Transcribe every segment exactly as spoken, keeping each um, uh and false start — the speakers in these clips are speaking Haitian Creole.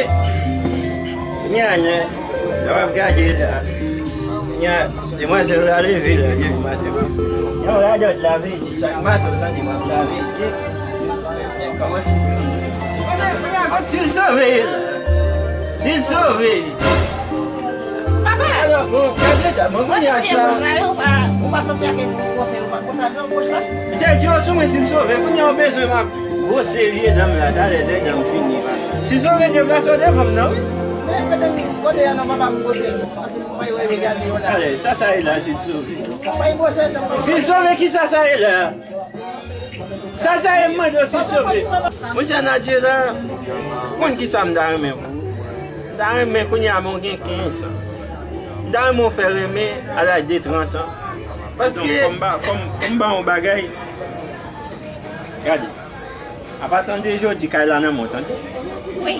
Kounye a, nèg, lè w ap gade la, kounye a, demwazèl la leve la, depi maten. Yon radòt lave, se chak maten, w tande m ap lave. Kòmanse. Sil Sove ye la. Sil Sove. Papa! Alò, bon, gade la, bon, kounye a sa. Ou pa, ou pa santi ak yon gwo seri, ou pa konsa, jan w gwo la? Misye di yo sou mwen, Sil Sove, kounye a w bezwen m ap gwo seri dan m la, talè lè dan m fini. Sil Sove deplase w devan m nan, wi. Men, kote, kote a nan papa m gwo seri, paske m pa wè gade yo la. Talè, sa sa ye la, Sil Sove? Pa gwo seri dan m. Sil Sove, ki sa sa ye la? Sa sa ye m mande w, Sil Sove? Monchè Nadjela, ou konn ki sa m ta renmen pou ou? M ta renmen kounye a men w gen kenz an. M ta renmen w fè renmen a laj de trant an. Paske fò m ba, fò m, fò m ba w yon bagay. Gade. Apati de jodi, kay la nan men w, tande? Wi.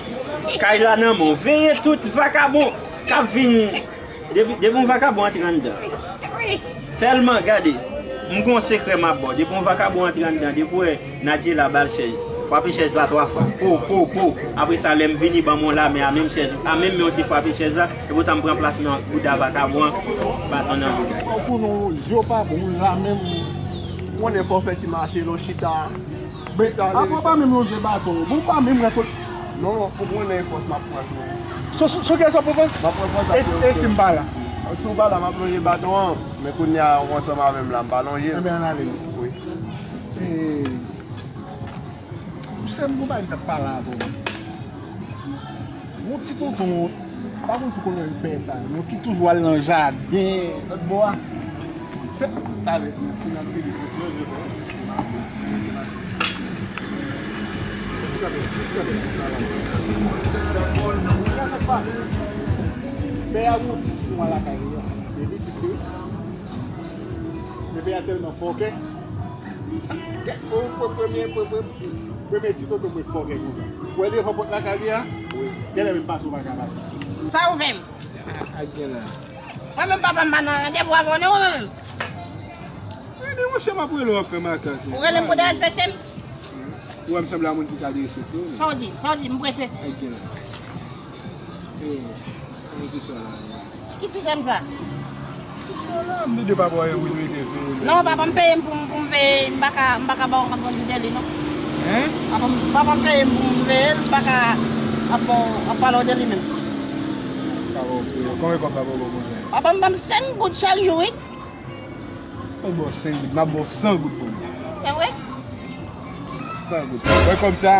Kay la nan men w. Veye tout vakabon k ap vin Depi, depi yon vakabon antre anndan. Wi. Sèlman, gade, m gon sekrè m ap ba w. Depi yon vakabon antre anndan, depi w wè Nadjela ba l chèz, frape chèz la twa fwa. Po, po, po. Apre sa, lè m vini, ban m yon lamen a menm chèz, a menm men w te frape chèz la, epoutan m pran plas nan bouda vakabon an, baton nan bouda. Tankou nou, je w pa bon, la menm, ou konnen fò w fè ti mache, lè w chita. Apo pa menm lonje baton. Bon, pa menm wè kot. Non, ou konnen fòs m ap pran tou. Sou, sou, sou kè sa w pran? M ap pran fòs. E si, e si m pa la? Si w pa la, m ap lonje baton an. Men kounye a, ou ansanm avè m la, m pa lonje. Ebyen, ann ale non. Wi. E, ou se m konpay m t ap pale avè w. Yon ti tonton, pa konn si w konnen l fè sa, non, ki toujou al nan jaden, lòt bò a. Se, talè, m fin ap pede fòs yo, je bò. Pè a gon ti fi nwa lakay li a. Li pitit li. Men pè a tèlman fòkè. Kèk, o, pre-, premye, pre-, pre-, premye ti tonton mwen k fòkè konsa. Ou wè devan pòt lakay li a? Wi. Genlè menm pase w pa ka pase. Sa ouvè m. Ak gen la. Mwen menm papa m pa nan randevou avè w non, mwen menm. Gade, monchè, m ap rele w ap fè makak. Ou rele m pou derespekte m? Ou wè m sanble a moun ki ka derespekte w, non? Sa w di? Sa w di? M prese. Ak gen la. E, mwen di sa la. Ki ti sè m sa? Ti sè la, m di de papa w, wi, wi, wi. Non, papa m peye m pou m, pou m veye, m pa ka, m pa ka ba w kòb de li, non. Hein? Papa m, papa m peye m pou m veye l, m pa ka ap ba w, ap pale w de li menm. Papa w peye w. Konbyen kòb papa w ba w konsa? Papa m ban m senk goud chak jou, wi. Mwen ba w senk goud, m ap ba w san goud pou mwen. Se vre? San goud. Wè kòb sa?